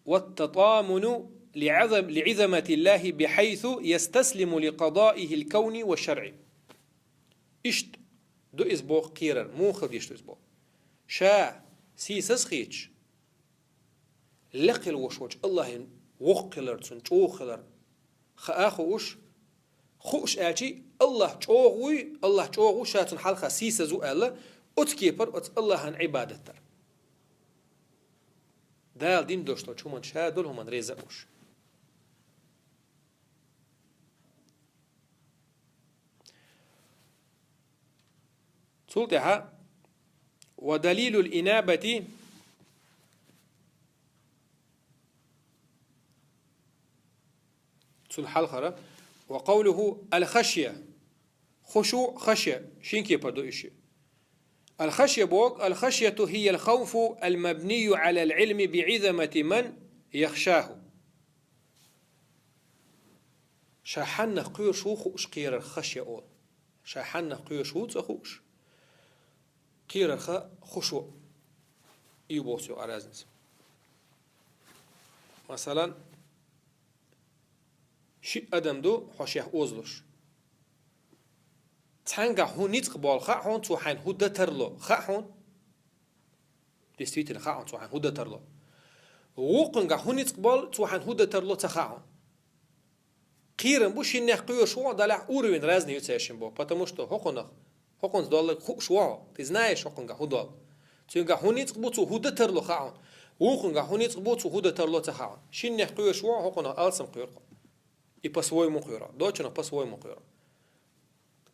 والتطامن لعظم-، لعظمة الله بحيث يستسلم لقضائه الكوني والشرعي. Иштта ду иза боху кхерар, муха хила дезаш ду иза боху. Ша сийсаз хеташ, лекха хила волуш волчу Аллахьан воккха хилар, цунна чӀогӀа хилар хаа а хууш, хууш аьлчи, Аллахь чӀогӀа вуй, Аллахь чӀогӀа ву, ша цунна хьалха сийсаз ву аьлла, оцу кепара оцу Аллахьан Ӏибадат дар. Дала дина долуш долчу хӀуманна, ша долу хӀуманна реза а волуш. Цул тӀаьхьа: ودليل الإنابة Цул хьалхара. وقوله الخشية. Хушуъ, хашъя, шин кепара ду уьш. الخشية боху, الخشية هي الخوف المبني على العلم بعظمة من يخشاه. Ша хьаннах кхоьруш ву хууш кхерар хашъя олу. Ша хьаннах кхоьруш ву ца хууш, кхерарх хушуъ. И боху цуьнан разница. Масалан, шиъ адам ду хьо шех озалуш. Цхьаьнгахь хӀун ницкъ болу хаьа хьуна, цо хьайна хӀун дан тарло хаьа хьуна. Действительно, хаьа хьуна цо хьайна хӀун дан тарло. Вукхуьнгахь хӀун ницкъ болу, цо хьайна хӀун дан тарло ца хаьа хьуна. Кхерам бу шиннех кхоьруш ву, делахь уровень разный ю цаьршин боху, потому что хӀокхунах, хӀокхунца долларг хууш ву хьо, ты знаешь хӀокхуьнгахь хӀун долу. Цуьнгахь хӀун ницкъ бу, цо хӀун дан тарло хаьа хьуна. Вукхуьнгахь хӀун ницкъ бу, цо хӀун дан тарло ца хаьа хьуна. Шиннех кхоьруш ву хьо, хӀокхунах алсам кхоьру хьо. И по-своему кхоьру хьо. Дочунах по-своему кхоьру хьо.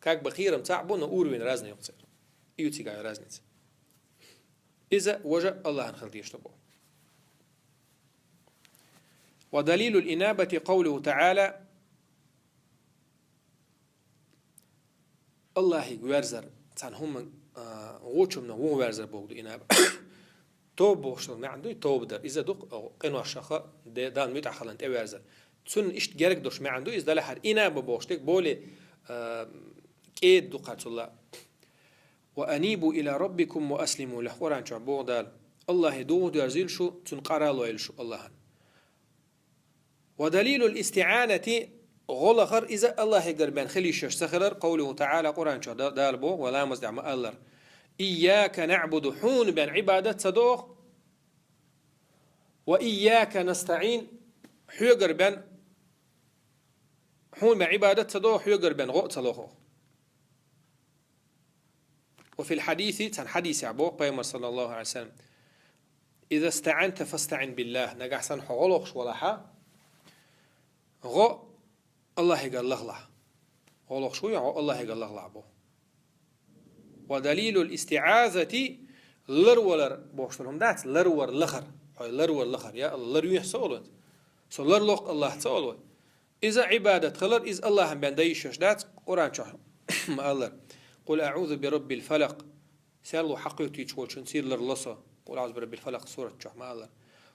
Как бы кхерам цхьаъ бу, но уровень разный ю церан. И ю цигахь разница. Иза важа Аллахьан хила дезаш ду боху. ودليل الإنابة قوله تعالى. Аллахьига верзар, цхьана хӀуманна, а, вочунна вуха верзар боху ду инаба. Тоба бохуш долу маьӀна дуй, тоба дар. Иза ду къиношаха де-, Далла муьтӀахь хиларна тӀеверзар. Цунна иштта герга долуш маьӀна ду иза, делахьара инаба бохуш дерг более, а, кӀеда ду кхара цул а. وأنيبوا إلى ربكم وأسلموا له. Къуръан чохь боху Дала: Аллахье догӀу доьрзийла шу, цунна къаралойла шу Аллахьан. ودليل الاستعانة, гӀо лахар иза Аллахьегара бен хила йиш йолуш ца хилар, قوله تعالى, Къуръан чохь Да-, Дала боху, вай ламаз дехь ма-аллара: إياك نعبد, хьуна бен Ӏибадат ца доху, وإياك نستعين, хьоьгара бен, хьуна бен Ӏибадат ца доху, хьоьгара бен гӀо а ца лоху. وفي الحديث, цхьана хьадисехь боху Пайхамар, саллаллаху Ӏалайхи ва саллам: إذا استعنت فاستعن بالله. Нагахь санна хьо гӀо лохуш валахьа, гӀо Аллахьегара лахалахь. ГӀо лохуш вуй хьо, Аллахьегара лахалахь боху. ودليل الاستعاذة, ларвалар бохуш долу хӀума дац, ларвар лахар. Хьо ларвар лахар, я Аллах, лар юьйхьа со олу вай. Со лар лоху Аллахь ца олу вай. Иза Ӏибадат хилар, иза Аллахьан бен дан йиш йолуш дац, Къуръан чохь ма-аллара: قل أعوذ برب الفلق. Серло хьакхуьйтуьйтуш волчун сийлалла ло со. قل أعوذ برب الفلق сурат чохь ма-аллара: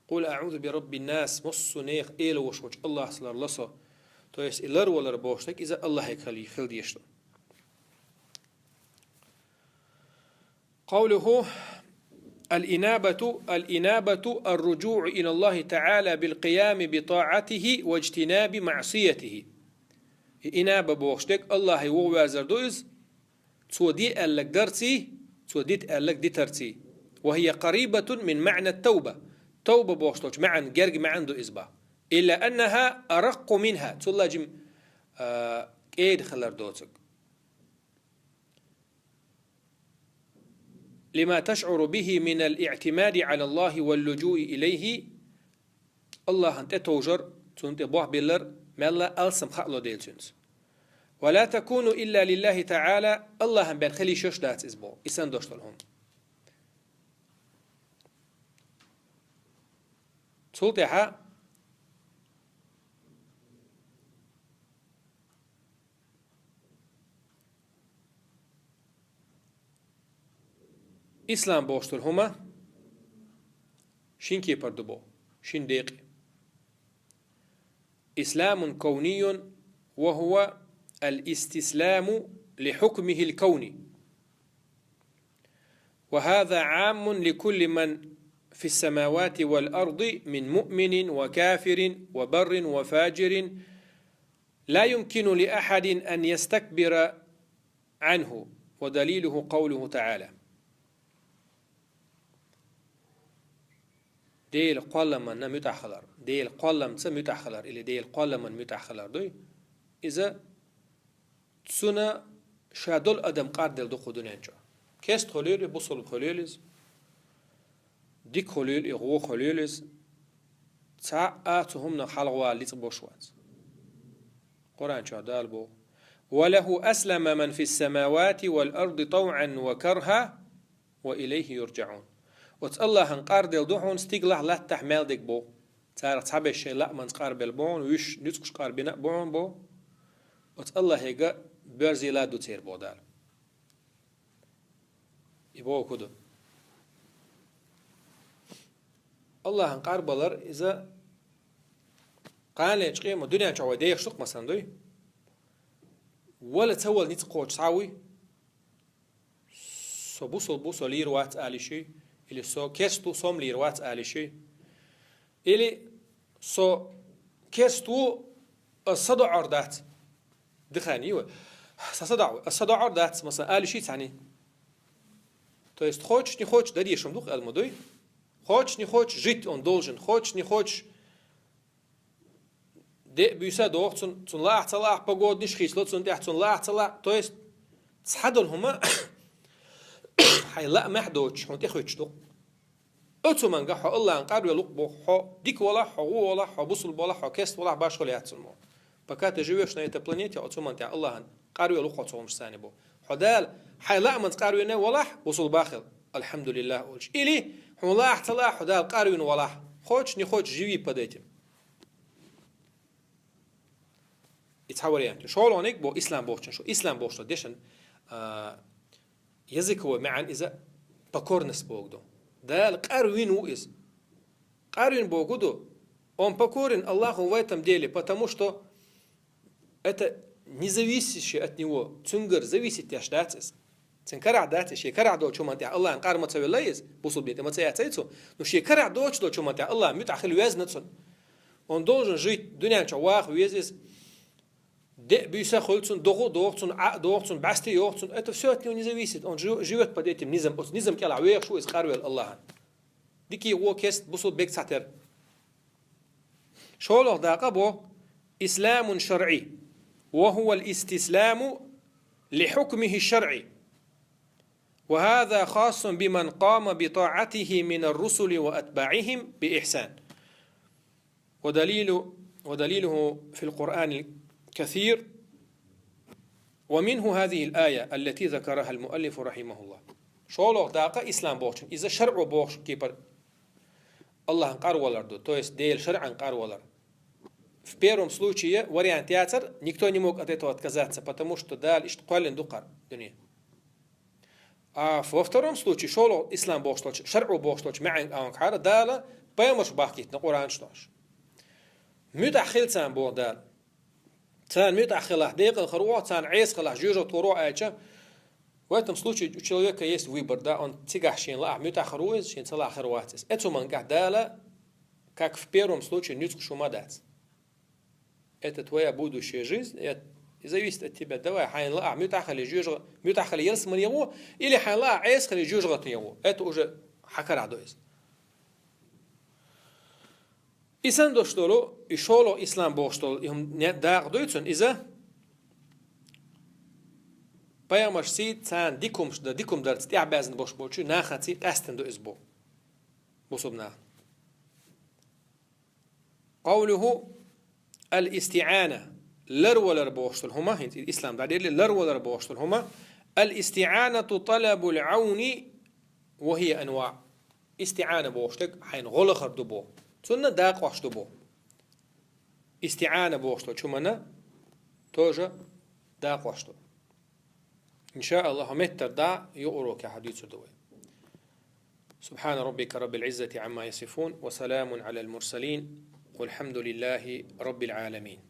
قل أعوذ برب الناس, массо а нехан эла волуш волчу Аллахьца ларло со. То есть и ларвалар бохуш дерг иза Аллахьега хила, хила дезаш ду. قوله: الإنابة، الإنابة الرجوع إلى الله تعالى بالقيام بطاعته واجتناب معصيته. И инаба бохуш дерг Аллахье вуха верзар ду иза, цо де аьлларг дарций, цо дита аьлларг дитарций. وهي قريبة من معنى التوبة. Тавба бохуш долчу маьӀна герга маьӀна ду иза боху. إلا أنها أرق منها. Цул а жима, а, кӀеда хилар доцург. لما تشعر به من الاعتماد على الله واللجوء إليه. Аллахьан тӀе товжар, цунна тӀе бохь биллар, мелла алсам хаало дела цуьнца. ولا تكون إلا لله تعالى, Аллахьан бен хила йиш йолуш дац иза боху, и санна дош долу хӀума. Цул тӀаьхьа ислам бохуш долу хӀума шин кепара ду боху, шин декъе. إسلام كوني وهو الاستسلام لحكمه الكوني. وهذا عام لكل من في السماوات والأرض من مؤمن وكافر وبر وفاجر، لا يمكن لأحد أن يستكبر عنه، ودليله قوله تعالى. Делан кхолламанна муьтӀахь хилар. Делан кхолламца муьтӀахь хилар, или Делан кхолламан муьтӀахь хилар дуй. Иза цуьнан ша долу адам къарделла ду кху дуьнен чу. Кеста хуьлийла, бусалба хуьлийла иза. Дика хуьлийла и, гӀо хуьлийла иза. Цхьа а цу хӀуманах хьалхавала ницкъ болуш вац. Къуръан чохь Дала боху: وله أسلم من في السماوات والأرض طوعا وكرها وإليه يرجعون. Оцу Аллахьан къарделла ду хьуна стигалахь, латтахь, мел дерг боху. Царах цхьаберш шоай лаамца къарбелла бу хьуна, вуьш нуьцкъаш къарбина бу хьуна бо. Оцу Аллахьега боьрзийла ду церан бо Дала. И боху ду. Аллахьан къарбалар иза кханалечу къемат дуьнен чохь вай дехаш ду-кх, масалан, дуй? Вала ца вала ницкъ кхочуш схьа а вуй? Со бусул бу, со лийр вац алий ший? Или со керст ву, со-м лийр вац алий ший? Или со керст ву, ас са доӀор дац? Дихани вай. Сан са доӀор, ас са доӀор дац, масалан, алий ший цхьаний? То есть, хочешь, не хочешь, дан дезаш хӀума ду-кх аьлла ма дуй? Хочешь, не хочешь, жить он должен. Хочешь, не хочешь, де а, буьйса а догӀу цунна, цунна лаахь, ца лаахь, погодниш хийцало цунна тӀехь, цунна лаахь, ца лаахь. То есть, цхьадолу хӀума хьайн лаамехь доцуш, хьуна тӀехуьттуш ду-кх. Оцу хӀуманга хьо Аллахьан къарвелла ву-кх боху, хьо дика валахь, хьо вон валахь, хьо бусул балахь, хьо керст валахь, башхалла яц цунна боху. Пока ты живёшь на этой планете, оцу хӀуманна тӀехь Аллахьан къарвелла ву-кх хьо цу хӀуманаш санна боху. Хьо Дала хьайн лаамца къарвина валахь, бусул бахила, «Альхьамдулиллах» олуш. Или, хьуна лаахь, ца лаахь, хьо Дала къарвина валахь. Хочешь, не хочешь, живи под этим. И цхьа вариант ю. ШолгӀаниг бо ислам бохучун шо. Ислам бохучун дешан, а, языковой маьӀна иза покорность боху ду. Дала къарвина ву иза. Къарвина боху ду, он покорен Аллаху в этом деле, потому что это не зависящее от него, цуьнгара зависит деш дац иза. Цуьнан карахь дац иза, шен карахь долчу хӀуманна тӀехь Аллахьан къар ма ца велла иза, бусулба дин тӀе ма ца эцна цо, но шен карахь доцуш долчу хӀуманна тӀехь Аллахьан муьтӀахь хила везна цунна. Он должен жить, дуьнен чохь ваха веза иза, де а, буьйса а хуьлу цунна, догӀа а догӀу цунна, Ӏа а догӀу цунна, бӀаьсти а йогӀу цунна, это всё от него не зависит, он жи-, живёт под этим низом, оцу низам кӀелахь вехаш ву иза къарвелла Аллахьан. Дика а, вон а, керст а, бусулба берг цхьатерра. ШолгӀа дакъа бо: إسلام شرعي، وهو الاستسلام لحكمه الشرعي، وهذا خاص بمن قام بطاعته من الرسل وأتباعهم بإحسان. ودليل، ودليله في القرآن الكثير، ومنه هذه الآية التي ذكرها المؤلف رحمه الله. ШолгӀа дакъа ислам бохучун, иза шарӀо бохучун кепара Аллахьан къарвалар ду, то есть Делан шарӀан къарвалар. В первом случае вариант яцара, никто не мог от этого отказаться, потому что Дала иштта кхоьллина ду кхара дуьне. А во втором случае, шолгӀа ислам бохуш долчу, шарӀо бохуш долчу маьӀнехь а хьара, Дала пайхамарш бахкийтина Къуръан чохь. МуьтӀахь хила царна боху Дала. Царна муьтӀахь хилахь, декъала хир ву, царна Ӏеса хилахь, жоьжахати хир ву аьлча, в этом случае у человека есть выбор, да, он цигахь шена лаахь муьтӀахь хир ву иза, шена ца лаахь хир вац иза. Оцу хӀуманна тӀехь Дала, как в первом случае, нуьцкъаш хӀума дац. Это твоя будущая жизнь, это зависит от тебя. Давай, хьайна лаахь муьтӀахь хила жоьжахати, муьтӀахь хила ялсамане гӀо, или хьайна лаахь Ӏеса хила жоьжахати гӀо. Это уже хьан карахь ду иза. И санна долуш долу, и шолгӀа ислам бохуш долу, и хӀума не-, дакъа дуй цунна иза, пайхамаршций, царна дика хӀумаш дан, дика хӀума дарца тӀаьхьабаьзна болуш болчу нахаций къаьстина ду иза бо. Бусулба нах. قوله الاستعانة, ларвалар бохуш долу хӀума, хӀинца ислам дӀаделли, ларвалар бохуш долу хӀума, الاستعانة طلب العون وهي أنواع. ИстиӀана бохуш дерг хьайна гӀо лахар ду бо. Цунна дакъош ду бо. ИстиӀана бохуш долчу хӀуманна тоже дакъош ду. Ин ша Аллах, хӀокху меттара дӀа юха урокехь дуьйцур ду вай. سبحان ربك رب العزة عما يصفون، وسلام على المرسلين، والحمد لله رب العالمين.